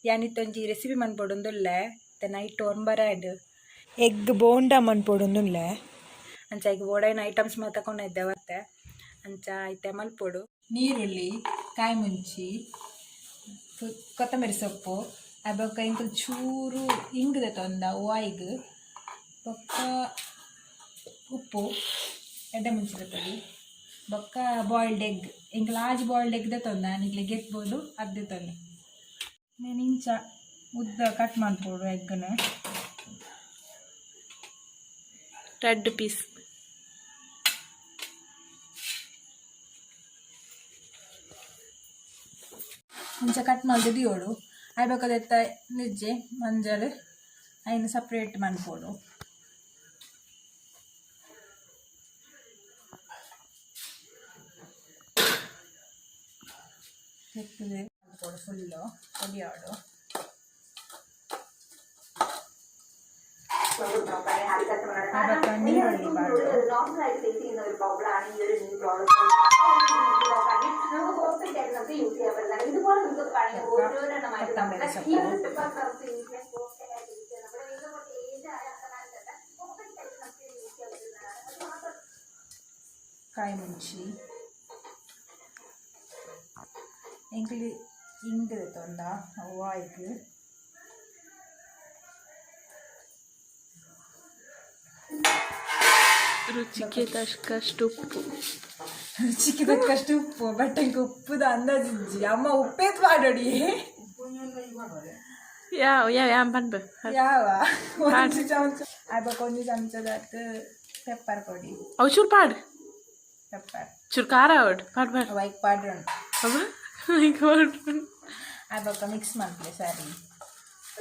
ಯಾನಿತ್ತೊಂಜಿ recipe ಮನ್ಪೊಡುಂದುಲ್ಲೆ ಇತ್ತೆ night ಒಂಬರಾಂಡ್ egg bonda ಮನ್ಪೊಡುಂದುಲ್ಲೆ ಅಂಚ ಐಕ್ ಬೋಡಾಯಿನ ಐಟಮ್ಸ್ ಮಾತ ಕೊನೊಯಿದ್ದೆ ಅವತ್ತೆ ಅಂಚ ಇತ್ತೆ ಮಲ್ಪೊಡು. ನೀರುಳ್ಳಿ, ಕಾಯಿ ಮುಂಚಿ, ಕೊತ್ತಂಬರಿ ಸೊಪ್ಪು, ಬೊಕ್ಕ ಎಂಕುಲು ಚೂರು ಇಂಗ್ ದೆತೊಂದ ವಾಯಿಗ್, ಬೊಕ್ಕ ಉಪ್ಪು, ಎಡ್ಡೆ ಮುಂಚಿದ ಪೊಡಿ, ಬೊಕ್ಕ ಬಾಯ್ಲ್ಡ್ ಎಗ್. ಎಂಕುಲು ಆಜಿ ಬಾಯ್ಲ್ಡ್ ಎಗ್ ದೆತೊಂದ, ನಿಕ್ಲೆಗ್ ಏತ್ ಬೋಡು ಅದು ದೆತೊನ್ಲೆ. ನೆನ್ ಇಂಚ ಉದ್ದ ಕಟ್ ಮನ್ಪೊಡು ಎಗ್ನ್. ರಡ್ಡ್ ಪೀಸ್. ಇಂಚ ಕಟ್ ಮಲ್ತ್ ದೀವೊಡು. ಆಯ್ ಬೊಕ್ಕ ದೆತ್ತ ನಿಜ್ಜೆ ಮಂಜಲ್ ಐನ್ ಸಪ್ರೇಟ್ ಮನ್ಪೊಡು. ದೆತ್ತ್ ಮನ್ಪೊಡು, ಫುಲ್ಲ್ ಪೊಡಿ ಆವೊಡು. ಆಯ್ ಬೊಕ್ಕ ನೀರುಳ್ಳಿ ಪಾಡೊಡು. ಕೊತ್ತಂಬರಿ ಸೊಪ್ಪು. ಕಾಯಿ ಮುಂಚಿ. ಎಂಕ್ಲು ಇಂಗ್ ದೆತೊಂದ ಅವು ಆಯ್ಕ್. ರುಚಿಗೆ ತಕ್ಕಷ್ಟು ಉಪ್ಪು. ರುಚಿಗೆ ತಕ್ಕಷ್ಟು ಉಪ್ಪು, ಬಟ್ ಎಂಕ್ ಉಪ್ಪುದ ಅಂದಾಜು ಇಜ್ಜಿ. ಅಮ್ಮ, ಉಪ್ಪೇತ್ ಪಾಡೊಡಿ? ಯಾವ ಯಾವ ಯಾನ್ ಪನ್ಪೆ. ಯಾವ ಒಂಜಿ ಚಮಚ. ಆಯ್ ಬೊಕ್ಕ ಒಂಜಿ ಚಮಚದಾತ್ ಪೆಪ್ಪರ್ ಪೊಡಿ. ಅವು ಚೂರು ಪಾಡ್. ಪೆಪ್ಪರ್. ಚೂರು ಖಾರ ಆವಡ್, ಪಾಡ್ ಪಾಡ್. ಅವು ಐಕ್ ಪಾಡ್ರೊಂಡು. ಅವ ಐಕ್ ಪಾಡ್. ಆಯ್ ಬೊಕ್ಕ ಮಿಕ್ಸ್ ಮಲ್ಪುಲೆ. ಸರಿ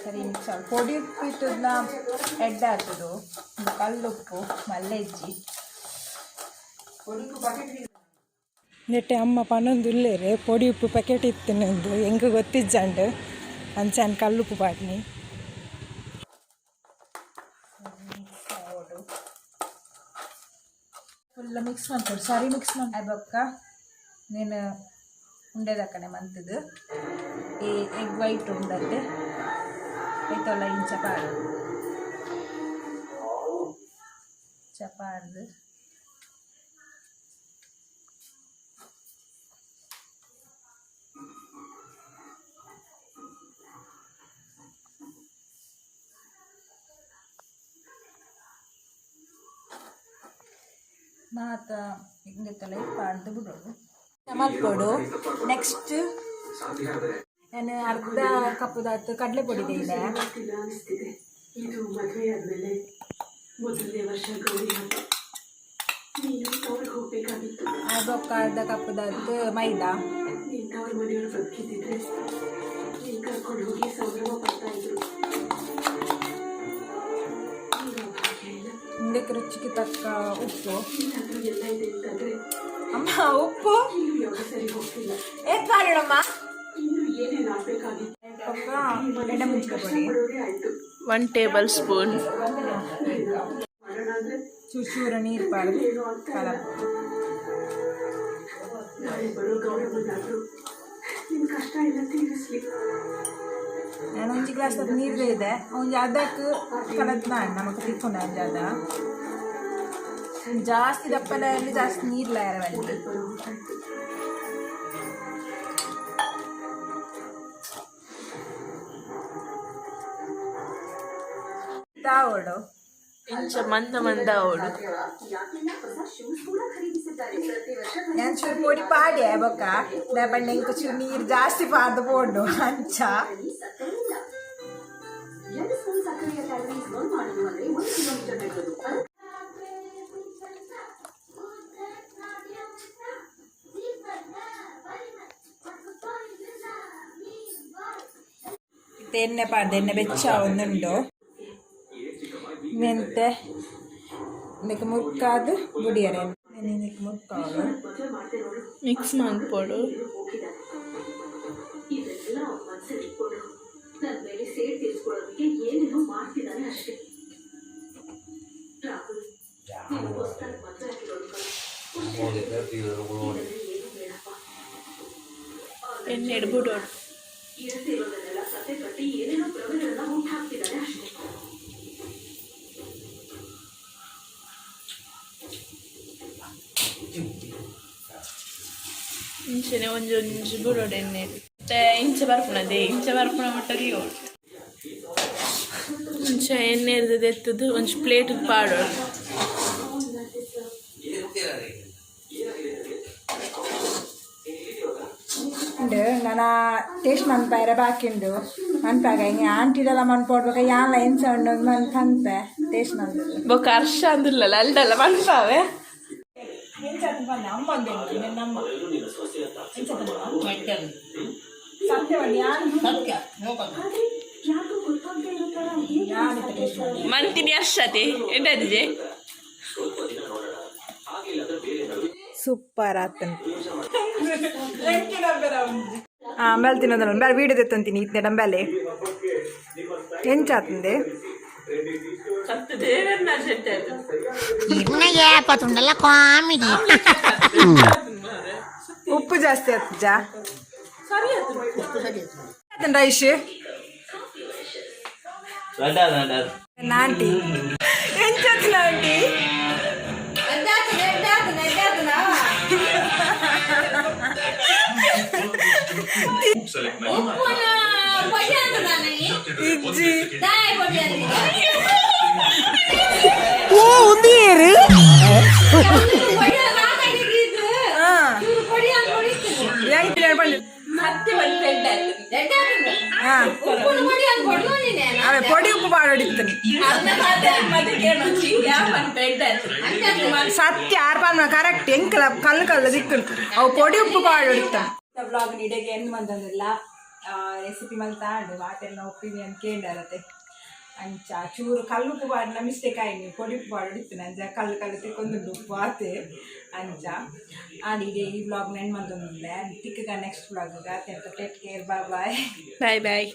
ಸರಿ ಮಿಕ್ಸ್ ಆವೊಡು. ಪೊಡಿ ಉಪ್ಪು ಇತ್ತುದ್ನ ಎಡ್ಡೆ ಆತುದು. ಕಲ್ಲು ಉಪ್ಪು ಮಲ್ಲೆ ಇಜ್ಜಿ. ನೆಟ್ಟೆ ಅಮ್ಮ ಪನೊಂದುಲ್ಲೆರ್, ಪೊಡಿ ಉಪ್ಪು ಪ್ಯಾಕೆಟ್ ಇತ್ತಿನಂದು. ಎಂಕ್ ಗೊತ್ತಿಜ್ಜಂಡ್. ಅಂಚ ಯಾನ್ ಕಲ್ಲುಪ್ಪು ಪಾಡ್ನಿ. ಮಿಕ್ಸ್ ಆವೊಡು, ಫುಲ್ ಮಿಕ್ಸ್ ಮಲ್ಪೊಡು. ಸರಿ ಮಿಕ್ಸ್ ಮಲ್ ಬೊಕ್ಕ ನೆನ್ ಉಂಡೆದಕ್ಕನೆ ಮಂತುದು ಈ ಎಗ್ ವೈಟ್ ಉಂಡತ್ತೆ, ಐತೊಲ ಇಂಚ ಪಾಡು. ಇಂಚ ಪಾಡ್ದು ಮಾತ ಇಂದೆತ್ತಲ ಪಾಡ್ದು ಬುಡೊಡು, ಮಲ್ಪೊಡು. ನೆಕ್ಸ್ಟ್ ನಾನು ಅರ್ಧ ಕಪ್ಪುದಾತ್ ಕಡಲೆ ಪೊಡಿ ಇದೆ. ಅನಿಸ್ತಿದೆ. ಇದು ಮದುವೆ ಆದ್ಮೇಲೆ ಮೊದಲನೇ ವರ್ಷ ಗೌರಿ ಹಬ್ಬ. ನೀನು ತವ್ರಿಗೆ ಹೋಗ್ಬೇಕಾಗಿತ್ತು. ಬೊಕ್ಕ ಅರ್ಧ ಕಪ್ಪುದಾತ್ ಮೈದಾ. ನಿನ್ ತವ್ರ ಮನೆಯವರು ಬದುಕಿದ್ದಿದ್ರೆ ನೀನ್ ಕರ್ಕೊಂಡು ಹೋಗಿ ಸಂಭ್ರಮ ಪಡ್ತಾ ಇದ್ರು. ಈಗ ಆ ಭಾಗ್ಯ ಇಲ್ಲ. ಇದಕ್ಕೆ ರುಚಿಗೆ ತಕ್ಕ ಉಪ್ಪು. ನೀನಾದ್ರೂ ಎಲ್ಲ ಇದೆ ಅಂತಂದ್ರೆ ಅಮ್ಮ, ಉಪ್ಪು. ಇಲ್ಲೂ ಯಾವ್ದು ಸರಿ ಹೋಗ್ತಿಲ್ಲ. ಏತ್ ಪಾಡೋಣಮ್ಮ? ಇನ್ನು ಏನೇನು ಆಗ್ಬೇಕಾಗಿತ್ತು? ಬೊಕ್ಕ ಎಣ್ಣೆ ಮುಂಚಿನ ಪೊಡಿ. ಪಡೋದೇ ಆಯ್ತು. 1 ಟೇಬಲ್ ಸ್ಪೂನ್. ಮಾಡೋಣ ಅಂದ್ರೆ ಚೂರು ಚೂರು ನೀರು ಪಾಡ್ದು ಏನೂ ಆಗ್ತಾ ಇಲ್ಲ. ಕಲಪೊಡು. ನಾಳೆ ಬರೋ ಗೌರಮ್ಮನಾದ್ರೂ ನಿನ್ ಕಷ್ಟ ಎಲ್ಲ ತೀರಿಸ್ಲಿ. ನಾನು ಒಂಜಿ ಗ್ಲಾಸ್ ನೀರು ಇದೆ, ಒಂಜಿ ಅರ್ಧಕ್ಕೆ ಕಲತ್ನ ನಮಕ್ ತಿಕ್ಕೊಂಡ. ಒಂಜಿ ಅರ್ಧ ಜಾಸ್ತಿ ದಪ್ಪದಲ್ಲಿ ಜಾಸ್ತಿ ನೀರ್ಲ ಎರವಲ್ಲಿ. ಬರೋ ಹೊತ್ತಾಯ್ತು. ತಾವೋಡು. ಇಂಚ ಮಂದ ಮಂದ ಆವೊಡು. ನಾನು ಚೂರು ಪೊಡಿ ಪಾಡ್ಯೆ. ಬೊಕ್ಕ ದಾಯೆ ಎಂಕ್ ಚೂರು ನೀರು ಜಾಸ್ತಿ ಪಾಡ್ದು ಪೋಂಡು ಅಂಚ. 2 ಸ್ಪೂನ್ ಸಕ್ಕರೆಯ ಕ್ಯಾಲರೀಸ್ 1 ಮಾಡಿದ್ರು ಅಂದ್ರೆ 1 ಕಿಲೋಮೀಟರ್ ನಡೆಯೋದು. ಇತ್ತೆ ಎಣ್ಣೆ ಪಾಡ್ದು ಎಣ್ಣೆ ಬೆಚ್ಚ ಒಂದುಂಡು. ಮೆಂತೆ ಇಂದಕ್ಕೆ ಮುರ್ಕಾದು ಬುಡಿಯರೆ. ಇಂದಕ್ಕೆ ಮುರ್ಕಾವೊಡು. ಮಿಕ್ಸ್ ಮನ್ಪೊಡು. ಹೋಗಿದ್ದಾನೆ. ಇದೆಲ್ಲ ಅವ್ನ ಮನ್ಸಲ್ಲಿ ಇಟ್ಕೊಂಡು ನನ್ನ ಮೇಲೆ ಸೇಡ್ ತೀರ್ಸ್ಕೊಳ್ಳೋದಕ್ಕೆ ಏನೇನೋ ಮಾಡ್ತಿದ್ದಾನೆ ಅಷ್ಟೇ. ರಾಹುಲ್, ನೀನು ಹೊಸ್ದಾಗಿ ಮದುವೆ ಆಗಿರೋದು ಕಣೋ. ಇದೆಲ್ಲ ಏನು ಬೇಡಪ್ಪ. ಎಣ್ಣೆಡ್ ಬುಡೊಡು. ಇರದೇ ಇರೋದನ್ನೆಲ್ಲ. ಕತೆ ಕಟ್ಟಿ ಏನೇನೋ ಭ್ರಮೆಗಳನ್ನ ಹುಟ್ಟಾಕ್ತಿದ್ದಾನೆ ಅಷ್ಟೇ. ಇಂಚನೆ ಒಂಜಿ ಒಂಜಿ ಬುಡೋಡು ಎಣ್ಣೆ. ಮತ್ತೆ ಇಂಚ ಬರ್ಪುನದೆ, ಇಂಚ ಬರ್ಪುನ ಮಟ್ಟ ಓಡು. ಇಂಚ ಎಣ್ಣೆ ಎತ್ತದು ಒಂಜಿ ಪ್ಲೇಟ್ ಪಾಡೋಡು. ಉಂಡು, ನನ ಟೇಸ್ಟ್ ಮನ್ಪಾಯರೆ ಬಾಕಿ ಉಂಡು. ಮನ್ಪಾಗ ಹಿಂಗೆ ಆಂಟಿಡೆಲ್ಲ ಮನ್ಪೋಡ್ಬೇಕ, ಯಾನ್ಲ ಎಂಚ ಉಂಡು ಮನ್ ಪನ್ಪೆ ಟೇಸ್ಟ್ ಮನ್ಪು. ಬೊಕ್ಕ ಹರ್ಷ ಅಂದಿಲ್ಲಲ್ಲ, ಅಲ್ಡಲ್ಲ ಮನ್ಪಾವೆ. ಎಂಚ ಪಂಡ ಅಮ್ಮ ನಮ್ಮ ಸತ್ಯವನ್ನು ಯಾರು ಆದ್ರೆ ಯಾರಿಗೂ ಗೊತ್ತಾಗದೇ ಇರೋ ತರ ಹೇಗೆ ಯಾರು ಟೇಸ್ಟ್ ಮಾಡಿ ಮಂತಿನಿ ಹರ್ಷತೆ ಎಂಟದಿದೆ. ಸೂಪರ್ ಆತನ್. ಆಮೇಲೆ ತಿನ್ನೋದಲ್ಲ, ಬೇರೆ ವೀಡಿಯೋ ತೆತ್ತಂತೀನಿ. ಇತ್ತೆ ಡಂಬಾಲೆ ಎಂಚ ಆತಂದೆ? ಕತ್ತು ದೇವರನ್ನ ಸೆಟ್ ಆಯ್ತು. ಏಪತ್ತುಂಡಲ್ಲ ಕಾಮಿಡಿ. ಉಪ್ಪು ಜಾಸ್ತಿ ಆತಜ. ಸರಿ ಆಯ್ತು. ರೈಶ್. ನಡ. ಆಂಟಿ, ಎಂಚಾತನ ಆಂಟಿ? ಇಜ್ಜಿ. ಓ, ಉಂದಿಯೇರು. ಹಾ, ಹೆಂಗ್ ಪಂಡ? ಮತ್ತೆ ಒಂದು ಸೆಟ್ ಆಯ್ತು. ಹಾ, ಅವೇ ಪೊಡಿ ಉಪ್ಪು ಪಾಡೋಡಿತ್ತನು. ಸತ್ಯ ಆರ್ ಪಾನ್ ಕರೆಕ್ಟ್. ಎಂಕಲ ಕಲ್ಲು ಕಲ್ಲು ದಿಕ್ಕುಂಟು, ಅವು ಪೊಡಿ ಉಪ್ಪು ಪಾಡೋಡಿತ್ತ. ಬ್ಲಾಗ್ ಇಡೆಗೆ ಎಂದ್ ಮಂತಂದಿಲ್ಲ, ರೆಸಿಪಿ ಮಲ್ತಾಂಡು ಮಾತೆಲ್ಲ ಒಪಿನಿಯನ್ ಕೇಂಡರತೆ. ಅಂಚ ಚೂರು ಕಲ್ಲು ಉಪ್ಪು ಪಾಡಿನ ಮಿಸ್ಟೇಕ್ ಆಯ್ನಿ, ಪೊಡಿ ಉಪ್ಪು ಪಾಡೋಡಿತ್ತು. ಅಂಚ ಕಲ್ಲು ಕಲ್ಲು ತಿಕ್ಕೊಂದುಂಡು ಉಪ್ಪು ಆತೆ. ಅಂಚ ಆಂಡ್ ಇಡೆ ಈ ಬ್ಲಾಗ್ ನೆನ್ ಮಂತೊಂದುಲ್ಲೆ. ತಿಕ್ಕಗ next blog. Take care, bye bye. Bye bye.